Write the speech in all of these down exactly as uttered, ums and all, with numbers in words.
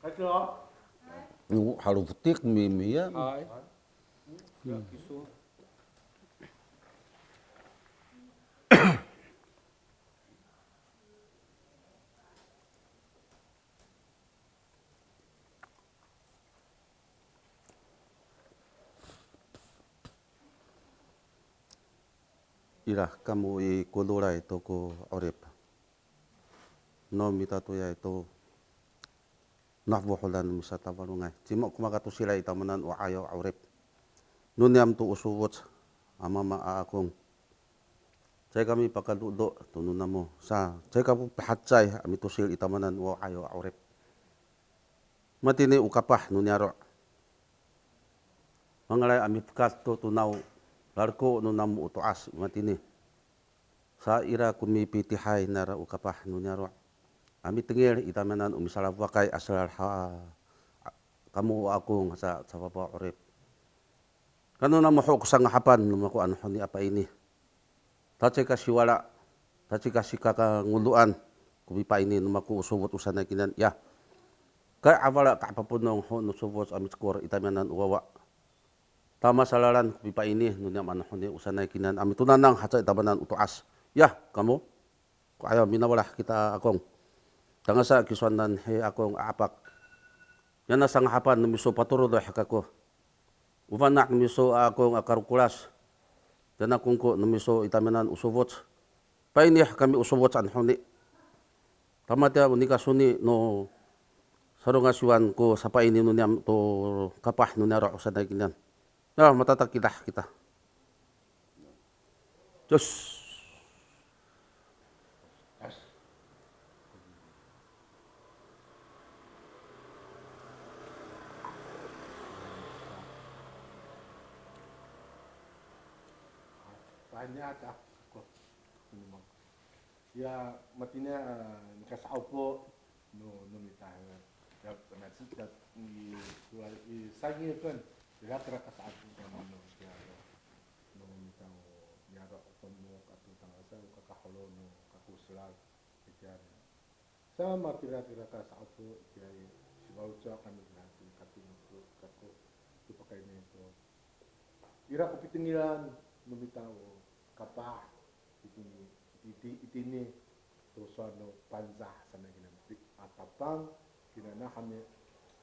Kato. Yo, halo fotik mimiya. Hay. Ya, kiso. Ira kamo i kololay to ko 'orip no mitatoyay to nafoholan misatafalongay. Cima ko makatosilay i tamanan o 'ayaw a 'orip no niyam to o sofoc a mama a akong. Caay kami pakadodo to no namo sa, caay kamo pihacay a mitosil i tamanan o 'ayaw a 'orip. Matini o kapah no niyaro'. Mangalay a mifekad to tonaw, laleko no namo o to'as matini. Sa ira ko mipitihay nara o kapah no niyaro' a mitengil i tamiyanan o misalafowakay a selal ha, a, kamo o akong sa, safafaw 'orip. Kano namo ho ko sangahapan no mako anohoni a paini. Tacay ka siwala, tacay ka sikakangodoan ko pipaini no mako o sofoc o sanay kinian, ya. Kay 'afala ka 'apaponong ho no sofoc a micekor i tamiyanan o wawa. Tamasalalan ko pipaini no niyam anohoni o sanay kinian a mitonanang haca i tamanan o to'as. Ya, kamo. Ko 'ayaw minawalah kita a akong. Tangasa kisowanan hi akong a 'apak. Yana sangahapan no miso patorodoh kako. O fana' no miso a akong a karokolas. Yana kongko no miso i tamiyanan o sofoc. Paini kami o sofoc anohoni. Tamatiya o nika soni no salongasiwan ko sapaini no niyam to kapah no niyaro' o sanay kinian. Ya, matatakidah kita. Cus. Tanya ta ko. Ya, matini a, nika sa'opo no, no mita. Ya, matini i, i sangiw kan. Ira kira ka sa'opo kami no, ya, no mita o, ya, ro, tomok ato tangasa o kakaholo no kako selal. Itiya. Sa matira kira ka sa'opo itiya i, sifaloco' kami kira to katinoko kako to pakayni to. Ira ko pitengilan no mita o kapah itini, iti, itini to sowal no Pangcah sanay kinian, a, Tapang kinian a kami.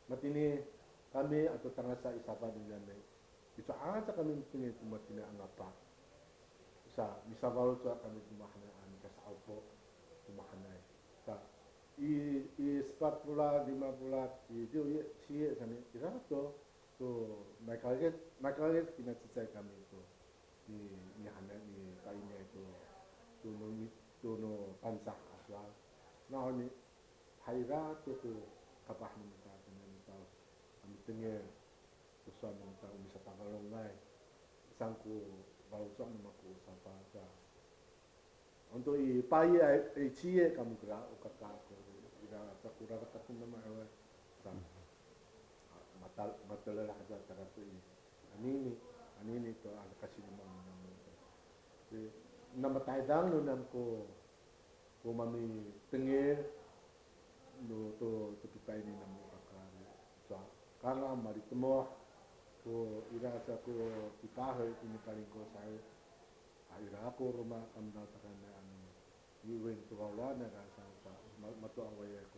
Matini kami ato tangasa i safad no niyam i, icowa aca kami mitengil to matini a ngapa. Sa misafaloco' kami to mahaenay a nika sa'opo to mahaenay. Sa i, i sepat folad, lima folad, i diw i, siye saan i, ira to, to makalakec, makalakec kina cecay kami to. Ni, ni hana, ni painiay to, to no, to no Pangcah a sowal. Nawhani, hay ira to ko kapah no mita, to no mita a mitengil to sowal no mita o misatafalongay. Saan ko faloco' no mako o safa sa. Onto i payi ay, i ciye kamo kira o kaka ko ira sa ko rarakat no mama ewe. Sa. Matal, matelalah sa tara to i. Anini, anini to ano kasi no mama namo. Sa. Di, na matayadang no niyam ko, ko mamitengil no to, to pipaini namo kaka. Sa, kanga malitemoh ko ira sa ko pipahel itini Kalingko sa. A, ira ko roma kamdaw takaenay ano, i, win to wawa nira sa, sa, ma, mato awaay ko,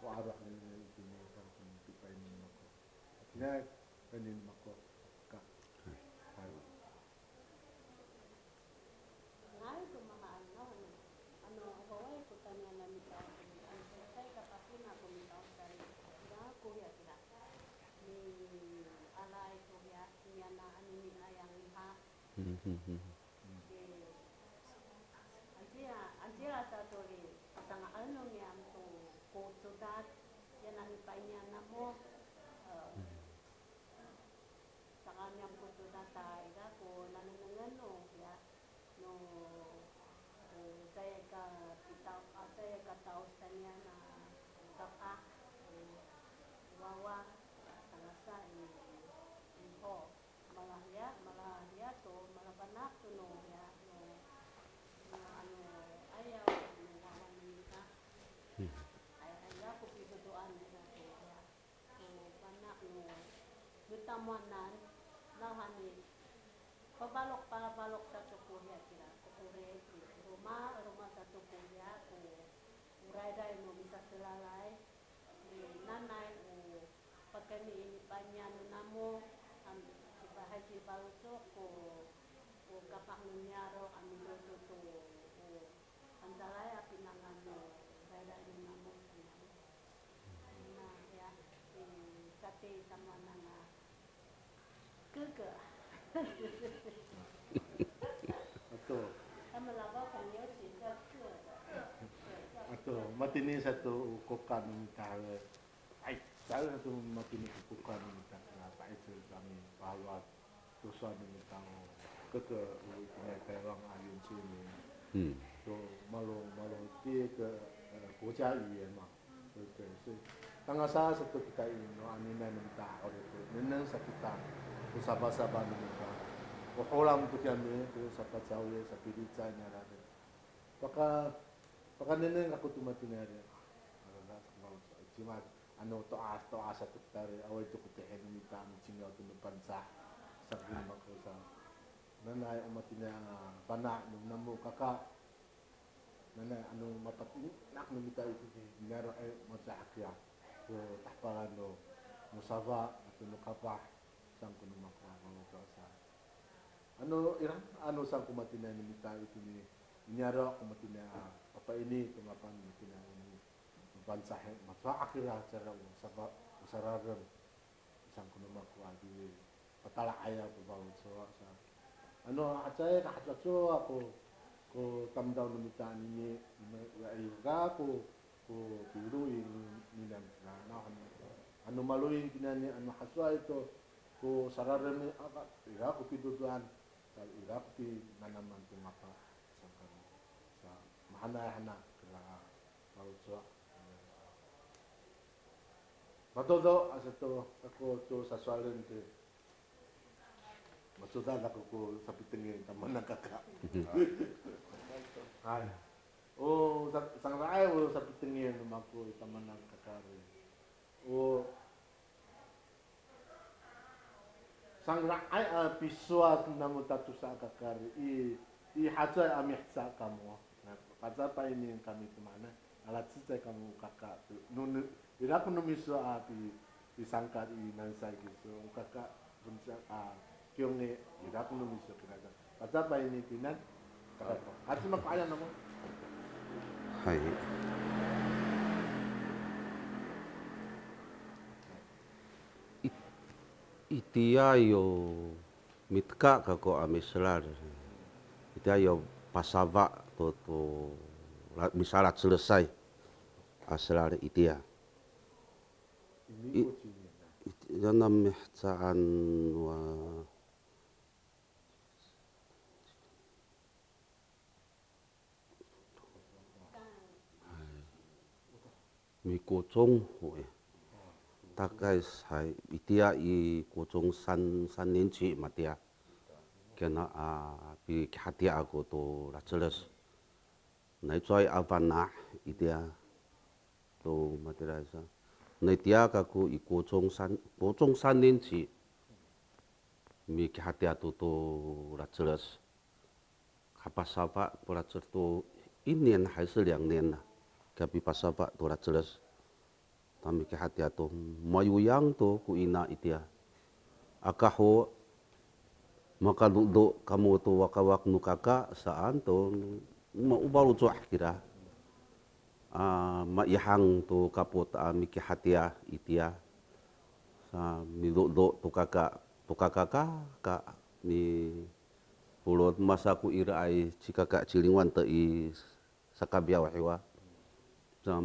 ko aro' nira itini sa ko pipaini mako. Itini, paini mako. Ka. Hay. Nga'ay ko mama ano, ano, ano, awaay ko taniyan a mita, ano, sa, sa, kapatid ako mita, sa, ira ko ya kira. Ni, alay ko ya, niyana, anini a yang iha. Hmm, hmm, hmm. Antiya, antiya sa to ri, sanga'en no niyam to ko codad, ya nani painian namo, e, sanga'en niyam ko codad ta ira ko nanengnengen no, ya, no, o, caay ka pitaw, a, caay ka taos taniyan a, o, kaka, o, wawa, tangasa i, i ho. Malahiya, malahiya to, malafana' to no, ya, no, no, ano, ayaw, no, wawa no mita. Hmm. Ay, ay, ya, ko pidodoan, ya, to, ya. Tamowanan, nawhani, pafalok, pafalok sato ko hiya kira, ko 'orip, roma, roma sato ko hiya, ko, ko rayray no misaselalay, i, nanay o pakayni i nipainian no namo, am, cipahay ci faloco' ko, ko kapah no niyaro' a midodo to, o, Fangcalay a pinangan no rayray no namo saan. Na, ya, i, kati tamowanan a keke. Ato. 他们老包团有几个个的。Ato, matini sato o koka no mita. Ay, caay sato matini ko koka no mita, na, pa'icel kami, pahawa to sowal no mita o keke, o itini i Taywan a 原住民. Hmm. To malo, malo 第二个, e, 国家语言嘛. 对不对？所以 tangasa sato kita i, no anini no mita a 'orip to, nengneng sa kita ko safasafa no mita. O Holam to kiyami, to sapacawi, sapilicay niyaro'. Paka, pakanengneng ako to matini ari. Cima, ano to'as, to'as sato kita ri, awaay to ko tihi no mita, micingaw to no Pangcah, saan ko no mako sa. Nanay o matini a fana' no namo kaka. Nanay ano mapatinak no mita itini i niyaro' i, maca hakiya ko tahpalan no, no safa ato no kapah, saan ko no mako a faloco' sa. Ano ira, ano saan ko matini no mita itini i niyaro' ko matini a papaini to ngapan matini a ini. Pangcah i, macowa kira cara o safa, o sararem. Saan ko no mako a di, patala'ay ako faloco' sa. Ano, hacay ka hacowacowa ko, ko tamdaw no mita anini, ira ko, ko piloy ninian kira. Ano, ano maloy kinian i, ano hacowaay to ko sararem i, aka, ira ko pidodoan, sa ira ko pinanaman to mata, saan kami. Sa, mahaenay han kira faloco'. Madodo a sato, ako to sasowalen to. Macodad ako ko sapitengil tamanan kaka. Hay. O, sa-, sangra'ay o sapitengil no mako i tamanan kaka. O, sangra'ay a pisowal namo tatosa a kaka ri, i, i hacay a miheca kamo. Na, kaca payni kami to mahaenay, ala cecay kamo o kaka to. No, no, ira ko no miso a pi, pisangkad i Nansay kiso, o kaka, a, Kiyongi, ira ko no miso kira. Kaca payni tinan. Hati mako ayang namo. Hay. I, itiya yo miteka kako a miselal. Itiya yo pasafa to, to la, misalacelesay a selal itiya. I, itiya na mihecaan wa Mi国中 ho i. 大概 hay, itiya i 国中三, 三年级 matiya. Kina a pikihatiya ako to laceles. Nai cowaay a fana' itiya to matiraay sa. Nai tiya kako i 国中三, 国中三年级. Mikihatiya to to laceles. Kapasafa ko laceles to 一年还是两年 a, kapipasafa to laceles. Ta mikihatiya to, mayoyang to ko ina itiya. Aka ho, makadodo kamo to wakawak no kaka saan to, ma, o faloco' kira. A, maihang to kapot a mikihatiya itiya. Sa midodo to kaka, to kaka ka, ka, mi Polot masa ko iraay ci kaka ci Lingwan to i sakafiyaw hiwa. Sa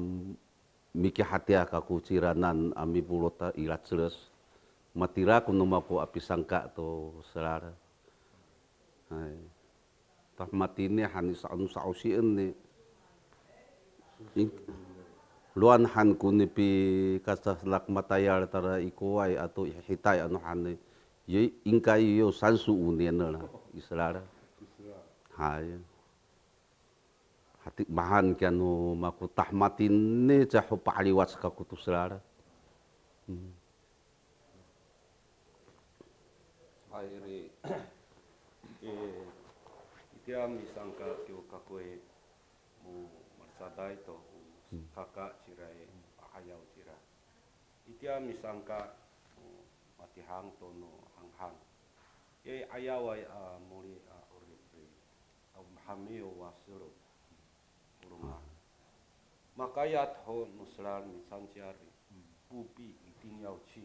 mikihatiya kako ciranan a mipolot a i laceles. Matira ko no mako a pisangka to selal. Hay. Ta matini han i sa'ono sa'osien ni. In, lowan han ko nipikasaselak matayal tara i koway ato i hihitay ano han i, i, 应该有三十五年了啦, i selal. Hay. Hati mahan kiya no mako ta matini caho pa'aliwac kako to selal. Hmm. Ay ri, e, itiya misangka kiw kako i, mo malecaday to, o kaka cira i, a'ayaw cira. Itiya misangka, o matihang to no hanghang. Ya i 'ayaway a moli a 'orip ri, a o mahamiyo wa selo. O loma'. Makayat ho no selal micanciyar i, 务必一定要去.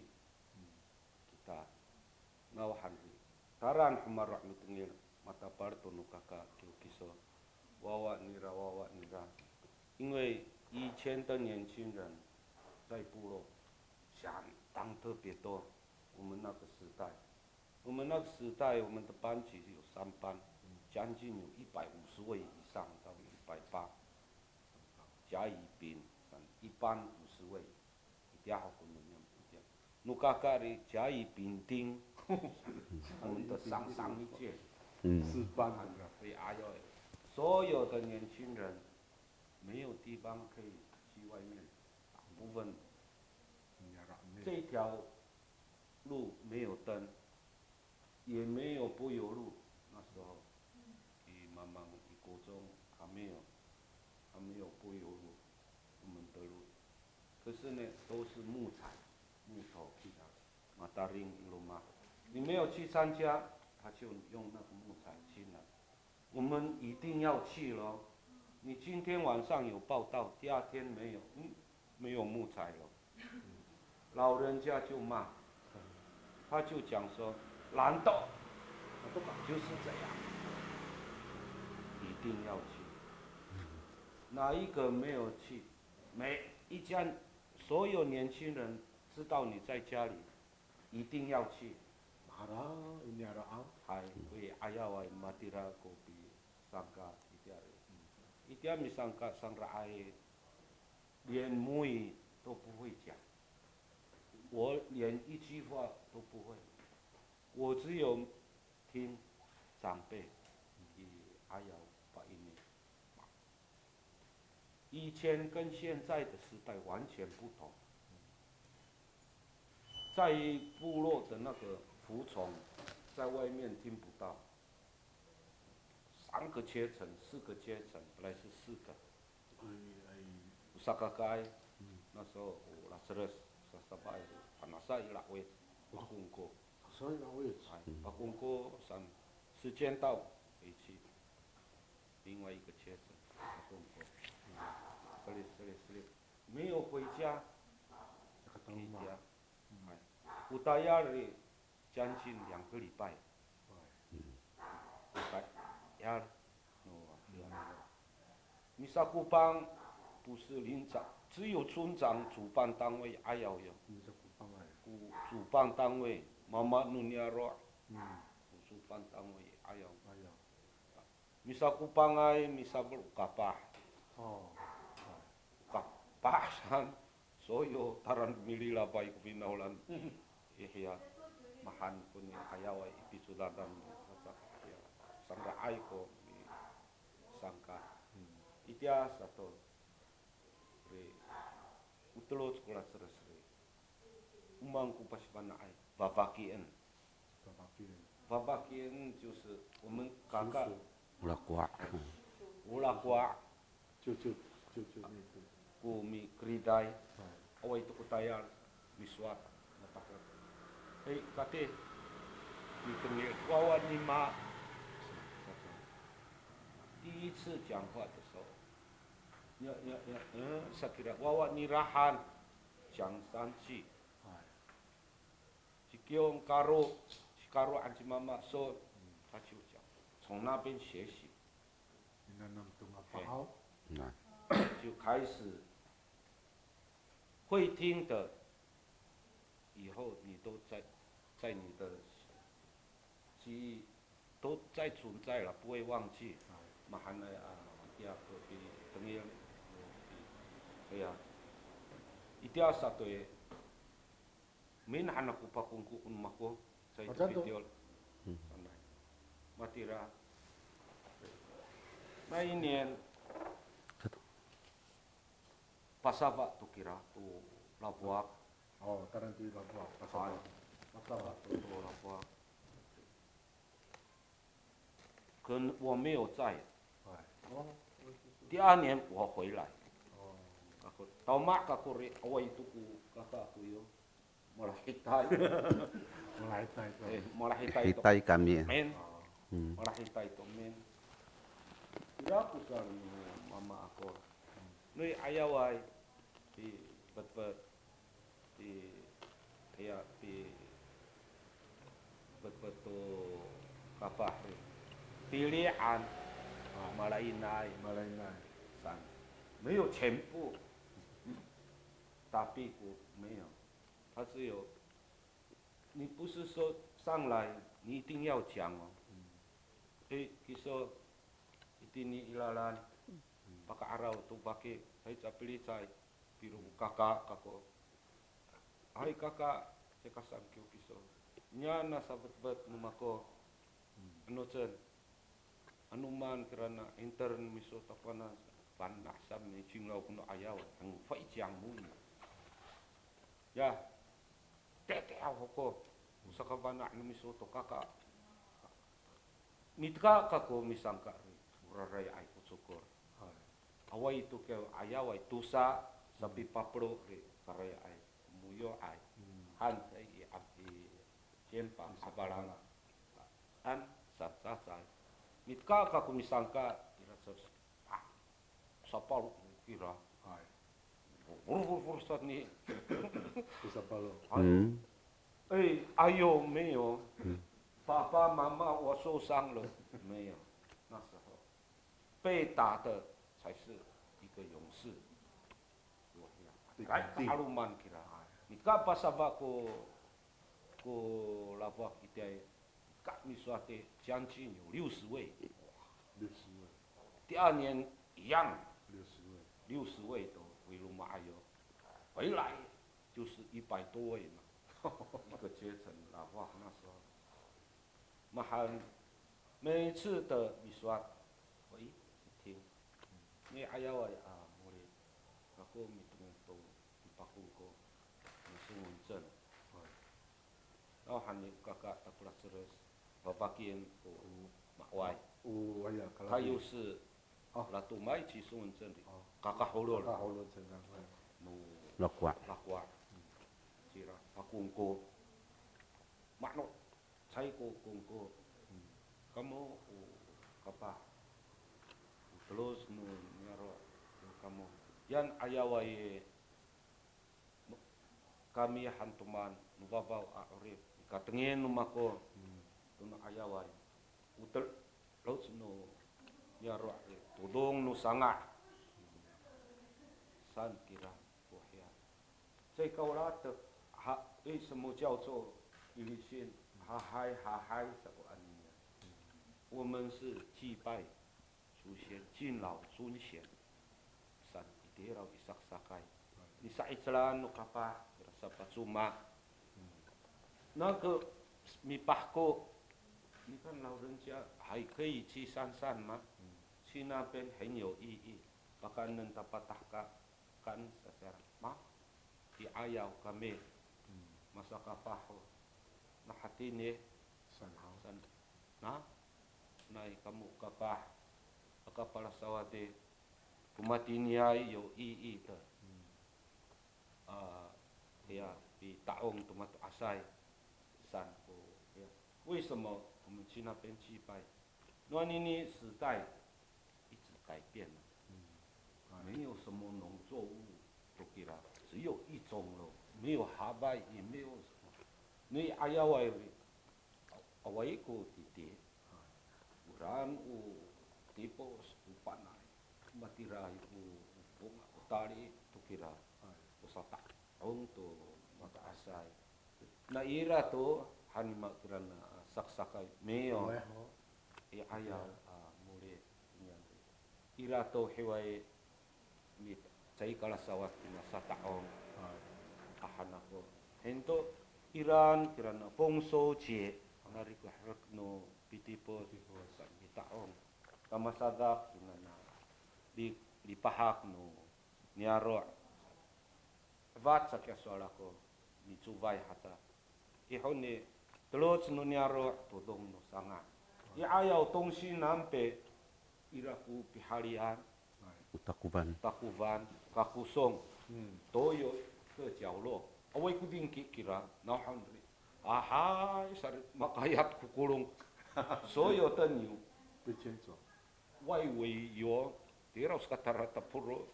Kita. Nawhan ri, taran ho maro' mitengil, matapal to no kaka kiw kiso, wawa nira, wawa nira. 因为以前的年轻人在部落相当特别多，我们那个时代，我们那个时代，我们的班级有三班，将近有一百五十位以上到一百八。甲乙丙三，一班五十位。 Itiya ho ko no niyam, itiya. No kaka ri 甲乙丙丁, 我们的上上一届. 嗯。四班的。所以，哎呦，所有的年轻人没有地方可以去外面，大部分这条路没有灯，也没有柏油路，那时候，以茫茫一国中还没有，还没有柏油路，我们的路。可是呢，都是木材、木头，mataring i loma'. 你没有去参加，他就用那个木材去了。我们一定要去咯。你今天晚上有报到，第二天没有，嗯，没有木材了。老人家就骂，他就讲说，懒惰，就是这样，一定要去。哪一个没有去？每一家，所有年轻人知道你在家里，一定要去。Mara, ini ara a. Hay, ko i 'ayaway matira ko pisangka itiya ri. Itiya misangka sangra'ay, 连母语都不会讲，我连一句话都不会，我只有听长辈 i 'ayaw pa'ini. 以前跟现在的时代完全不同。在部落的那个服从，在外面听不到。三个阶层、四个阶层，本来是四个。哎，哎。Sakakaay, 那时候我 Lazarus, sasabay, panasa i la'owic, pakongko. Panasa i la'owic. Ay, pakongko, san, 时间到，回去。 另外一个阶层，中国，selit, selit, selit, 没有回家，回家，哎，o tayal 将近两个礼拜，o tayal, no, Misakopang 不是领长，只有村长主办单位 'ayaw yo. Misakopangay. Ko 主办单位, mama no niyaro'. Hmm. Ko 主办单位 'ayaw. 'Ayaw. Misakopangay, misafel o kapah. O. O kapah saan, soyo taran mililafay ko finawlan. Ihiya, mahaen ko ni 'ayaway i picodadan no, sa, ya, sangra'ay ko misangka. Itiya sato, ri, o teloc ko Lazarus ri, o maan ko pasifana'ay, fafakien. Fafakien. Fafakien 就是我们 kaka. Olakowa'. Olakowa'. 就，就，就，就那个。 Ko mikeriday. Hay. Awaay to ko tayal, misowal, matakot. Hey, kati, mitengil, wawa nima. 第一次讲话的时候， Ya, ya, ya, eh, sakira, wawa nira han, 讲三句. Hay. Ci Kiong karo, ci Karo han ci Mama so, 他就讲，从那边学习。 Minanam to nga pa'aw. 那，就开始会听的，以后你都在，在你的记忆都在存在了，不会忘记。Mahaenay a, itiya ko pitengil, itiya, itiya sato i, Min han ako pakongko ko no mako, sa ito. Macan to. Pitiyol. Sanay. Matira. 那一年, pasafa to kira, to Lafoak. O, taran to Lafoak, pasafa. Hay. Pasafa to, to Lafoak. 等我没有在，哎，哦，第二年我回来。哦，kako, tawma kako ri, awaay to ko kaka ako yo. Malahitay. Malahitay to. Eh, malahitay to. Hitay kami. Min. Hmm. Malahitay to min. Ira ko saan no mama ako. No i 'ayaway, pi, petpet, pi, ya, pi, petpet to kapah ri. Pili'an, a, malainay. Malainay. Saan. 没有全部。Tapi ko 没有。他只有，你不是说上来你一定要讲哦。嗯。Eh, kiso, itini i lalan, paka'araw to faki, hay capilicay, piro kaka kako. Hay kaka, cekasang kiyo kiso. Niya na sapetpet no mako, ano cen, anoman kirana intern miso takowanan, fana' sa micinglaw ko no 'ayaw, ang fay ciyang mo. Ya, tete aw ko, o sakafana' no miso to kaka. Miteka kako misangka ri, o rarayay ko cokor. Hay. Awaay to kiya 'ayaway tosa, sapipapelo ri, karayay, moyoay. Hmm. Han sa i, i, i, siyempang, i, sapalang. An, sa, sa, sa. Miteka kako misangka, ira sa, a, sapalo kira. Hay. Foro, foro, foro sa ni. Ko sapalo. Hay. Hmm. Eh, ayo, 没有。爸爸妈妈，我受伤了。没有。那时候，被打的才是一个勇士。Wah, ya. Ay, ka'aloman kira. Miteka pasafa ko, ko lafoh itiyaay, ka misowat i 将近有六十位。六十位。第二年一样，六十位。六十位都回 loma' ayo。回来就是一百多位嘛。一个阶层 lafoh 那时候。Mahaen, 每次的 misowat, 我一直听。Ni 'ayaway a moli, kako mitengil to pipakongko, 送文证。Nawhani kaka Takolas Ceres, fafakiin ko ma'way. O, aya, kalafi. 他又是 latomay ci 送文证 ri, kakaholol. Kakaholol, 真的。No, lakowa'. Lakowa'. Cira, pakongko. Mano', caay ko kongko. Kamo, o kapah, o teloc no niyaro' no kamo. Yan 'ayaway i, kami han toman no fafaw a 'orip, mikatengil no mako to no 'ayaway. O teloc no niyaro' i, todong no sanga'. Saan kira ko hiya. Caay ka o latek, ha, 为什么叫做 ilisin, hahay, hahay sa ko anini. 我们是祭拜祖先，敬老尊贤。Saan itiraw i saksakay. Nisa'icelan no kapah, ira sapacoma. 那个 mipahko, 你看老人家还可以去散散吗？去那边很有意义。Pakaenen ta patahka, kan sa sera, ma, i 'ayaw kami, masakapah ho. Na hatini, san haw, san, na, nai kamo kapah, aka palasawad i, ko matiniay yo i, i ta. A, ya, pita'ong to mato'asay, san ko, ya. 为什么我们去那边祭拜？Noanini 时代一直改变了，没有什么农作物 to kira，只有一种了，没有 hafay，也没有什么。No i 'ayaway ri, awaay ko titi. Oraan o tipos, o panay, matiraay o, o fonga, o tali to kira, o sata'ong to mato'asay. Na ira to, hanima kirana saksakay, miyo. I 'ayaw a moli, niyan ri. Ira to hiway, mi, caay kalasawad kina sata'ong. A han ako. Hento, iraan kirana 丰收节, ngarikehrek no pitipot, sa mita'ong. Kamasadak kinana, li, lipahak no niyaro'. Efat sa kiya sowal ako, micofay haca. I honi, teloc no niyaro', todong no sanga'. I 'ayaw 东西南北, ira ko pihalian, o takowan, takowan, kakosong, to 有一个角落. Awaay ko dingki kira, nawhani ri, ahay, sari makayat ko kolong. 所有的牛, 被牵走. 外围有, tira o sakatara taporo.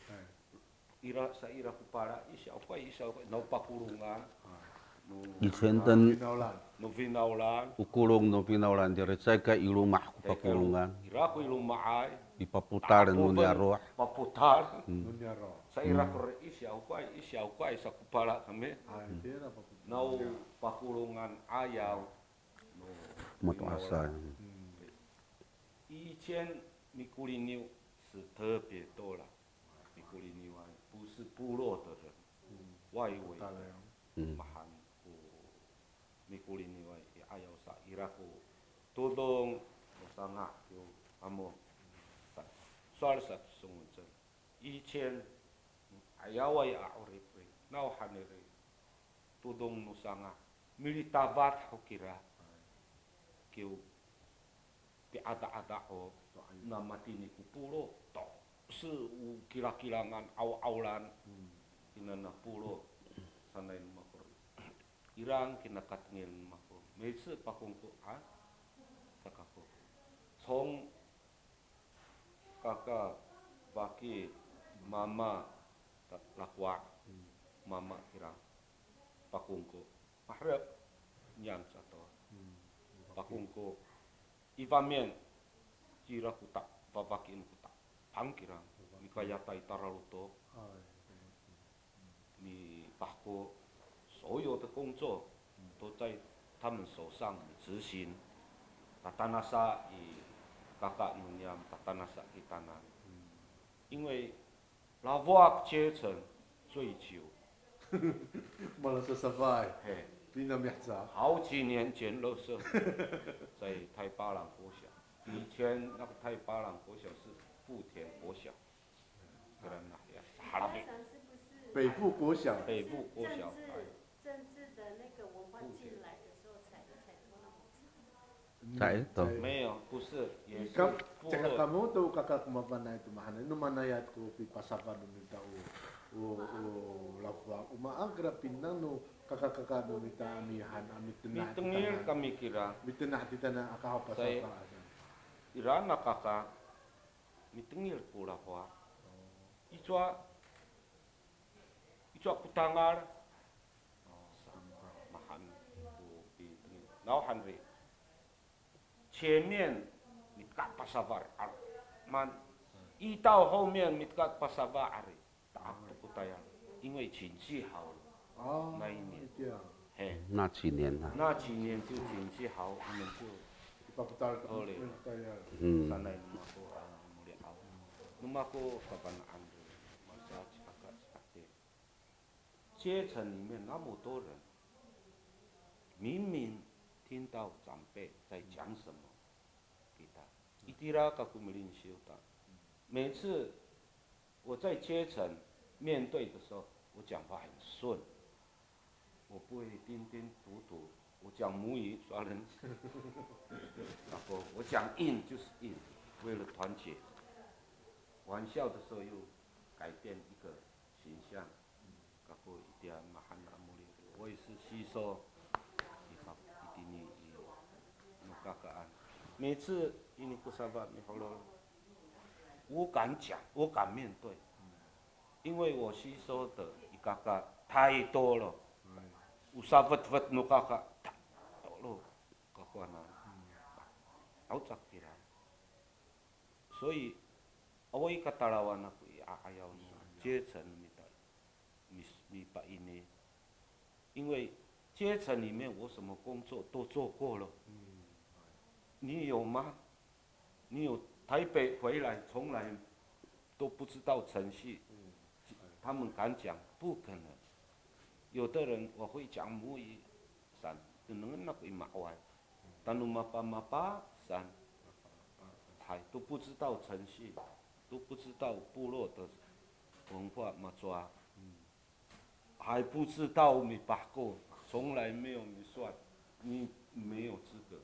Ira, sa ira ko pala, i siya ko ay, i siya ko ay, no pakolongan. No, 以前的 finawlan. No finawlan. O kolong no finawlan, tira caay ka i loma' ko pakolongan. Ira ko i loma'ay. I papotal no niyaro'. Papotal. No niyaro'. Sa ira ko ri, i siya ko ay, i siya ko ay, sa ko pala kami. No pakolongan 'ayaw. No mato'asay. 以前 Mikoliniw 是特别多了。Mikoliniw ay, 不是部落的人, 外围的, mahaen ko Mikoliniw ay, i 'ayaw sa ira ko todong, o sanga' kiyo kamo. Sowal sa to 宋文正. 以前 'ayaway a 'orip ri, nawhani ri, todong no sanga', militafad ho kira. Kiyo pi'ada'ada ho, na matini ko polo, to, se o kilakilangan, 'aw'awlan, kina na polo, sanay no mako ri. Irang kina katengil no mako. 每次 pakongko a, sa kako. 从 kaka, faki, mama, ta-, lakowa', mama kira, pakongko. Maherek niyam sato. Pakongko. I famian, cira ko ta-, fafakiin ko ta-, pang kira. Mikayatay taralotok. Mipahko, 所有的工作都在他们手上执行。Tatanasa i kaka no niyam, tatanasa kitanan. 因为 Lafowak 阶层最久。Malasasafay. 嘿。Pina mihecaan. 好几年捡垃圾，在太巴塱国小。以前那个太巴塱国小是富田国小。Kira na ya, sa halafi. 北富国小。北富国小。政治，政治的那个文化进来的时候才，才拖那么长。 Caay to. 没有，不是，也是部落。 Caka kamo to kaka ko mafana'ay to mahaenay, no manayat ko pipasafad no mita o, o, o lafowak. O maan kira pinang no kakakaka no mita a mihan, a mitena' titana. Mitengil kami kira. Mitena' titana aka haw pasafad. Ira na kaka, mitengil ko lafowak. I cowa, i cowa ko tangal. Mahaen ko pitengil. Nawhani ri, 前面 miteka pasafad, 'aloman. 一到后面 miteka pasafad ari, ta'ak to ko tayal. 因为景气好了。哦，那一年。这样。嘿。那几年啊。那几年就景气好，我们就 Ipapotal to ko tayal. Sanay no mako a mili'aw. No mako kafana'an ri, masa ci kaka ci ate. 阶层里面那么多人，明明听到长辈在讲什么给他，itira kako milinsiw ta. 每次我在阶层面对的时候，我讲话很顺，我不会吞吞吐吐。我讲母语，说人，然后我讲硬就是硬，为了团结。玩笑的时候又改变一个形象。 Kako itiya mahaen a moli, 我也是吸收 i ka-, itini i no kakaan. 每次 ini ko safa miholol, 我敢讲，我敢面对，因为我吸收的 i kaka 太多了。O safetfet no kaka, tatolo, kakowanan. Aw cak kira. 所以 awaay katalawan ako i a'ayaw no 阶层 mita, mi, mipaini. 因为阶层里面我什么工作都做过了。你有吗？你有台北回来从来都不知道程序，他们敢讲？不可能。有的人我会讲母语， saan, nengnengen ako i ma'way. Tano mapamapa saan, hay, 都不知道程序，都不知道部落的文化 macowa，还不知道 mipahko，从来没有 misowac，你没有资格。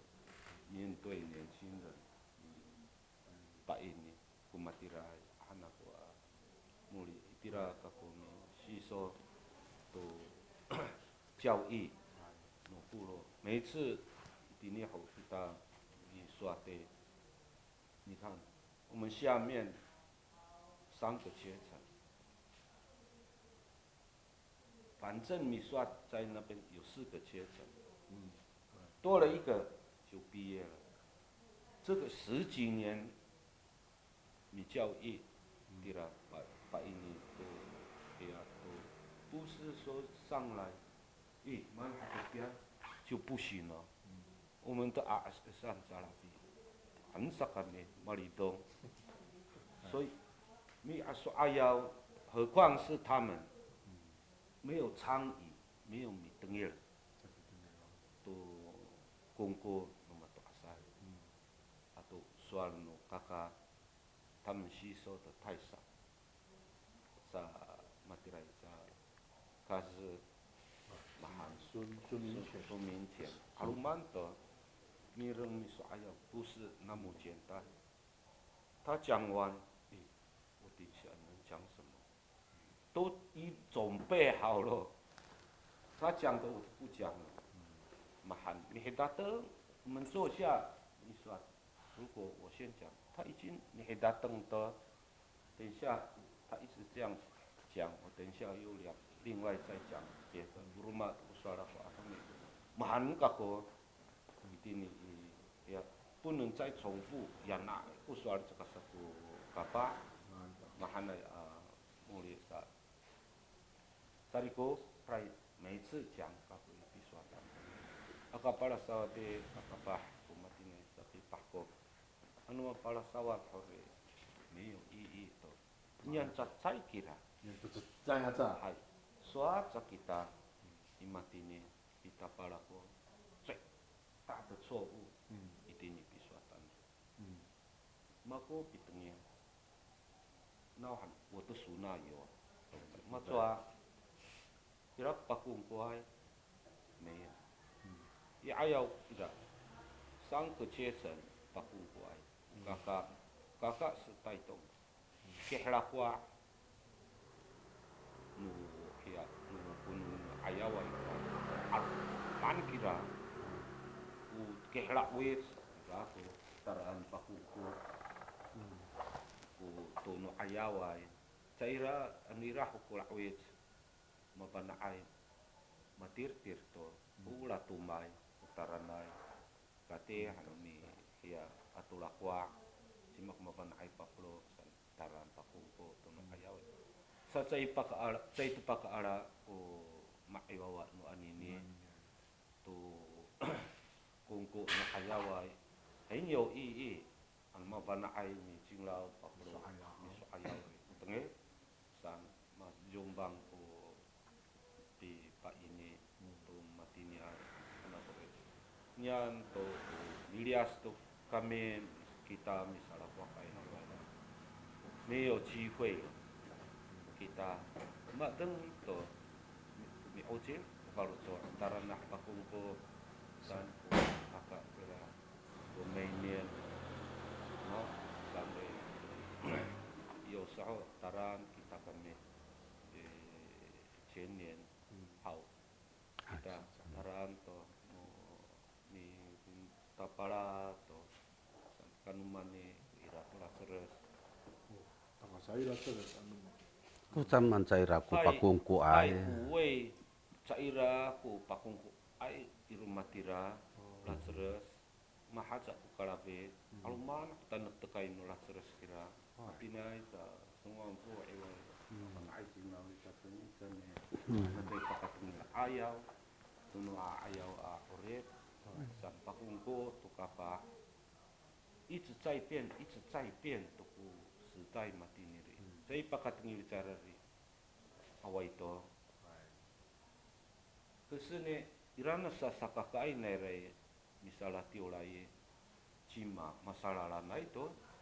面对年轻人, pa'ini ko matiraay han ako a moli itira kako misiso to 教育 no polo. 每次 itini ho kita misowal i, 你看，我们下面三个阶层，反正 misowal 在那边有四个阶层，嗯，多了一个就毕业了。这个十几年 mi教育 tira pa, pa'ini to, iya to, 不是说上来，咦，蛮好的，就不行了。我们的 A S S 上 salafi 很少 kami malitong，所以 mi'aso'ayaw，何况是他们没有参与，没有 mitengil to kongko no mato'asay ato sowal no kaka, 他们吸收的太少。Sa matiraay sa, 可是 mahaen, 孙，孙明权。孙明权，'aloman to, mireng miso'ayaw 不是那么简单。他讲完，咦，我等一下能讲什么？都已准备好了，他讲的我就不讲了。Mahaen, mihidateng, 我们坐下，你说，如果我先讲，他已经 mihidateng 的，等一下他一直这样讲，我等一下又两，另外再讲别的。Roma ko sowal ako, mahaen kako itini i, ya, 不能再重复 ya na ko sowal caka sa ko kapah. Mahaenay a moli sa. Sariko, pray, 每次讲 kako i pisowadan. Aka palasawad i, aka kapah ko matini sa pipahkop. Ano mapalasawad hori, 没有意义 to. Niyan cacay kira. Niyan cacay aca. Hay. Sowal sa kita i matini, pitapal ako, 最大的错误 itini pisowadan. Mako pitengil. Nawhan, 我的 sona 有啊。Macowa, ira pakongkoay, 没有。I 'ayaw ira, 三个阶层 pakongkoay. Kaka, kaka 是带动。Kihelakowa' no hiya, no, ko no 'ayaway, 'aloman kira ko kihelawic, ira ko taraan pakongko ko to no 'ayaway. Caira, ano ira ho ko lawic, mafana'ay, matirtir to, o latomay, o taranay, kati han mi hiya ato lakowa', cima ko mafana'ay papelo, san taraan pakongko to no 'ayaw. Sa caay pakaala, caay to pakaala ko ma'iwawa no anini to kongko no 'ayaway. Hay niyo i, i, ano mafana'ay micinglaw papelo, miso'ayaw. Miso'ayaw. Tengil, san, majombang ko pipa'ini to matiniay, ano ko ri. Niyan to, miliyas to kami, kita misalafakay no wada. 没有机会 kita, madeng to, mi, mi'ocil, faloco', taraan a pakongko, san ko kaka kira, ko maynian, no, san ri, 有时候 taraan kita kami, e, 前年 haw. Kita taraan to, no, mitapala to, kanoman i, ira to Laceres. O, tangasa i Laceres, ano ma. Ko caman caira ko pakongkoay. Hay, o, caira ko pakongkoay, iro matira, Laceres. Mahaca ko kalafit, 'aloman ko tanektekay no Laceres kira. Matiniay ta, songwang po, iway, manga'ay cinglaw i, tatengil, cani, matay pakatengil a 'ayaw, to no a 'ayaw a 'orip, san pakongko to kapah. 一直在变，一直在变 to ko 时代 matini ri. Caay pakatengil cangra ri, awaay to. Kesi ni, ira na sa sakakaay nairay misalatiwlay i, cima masalalanay to.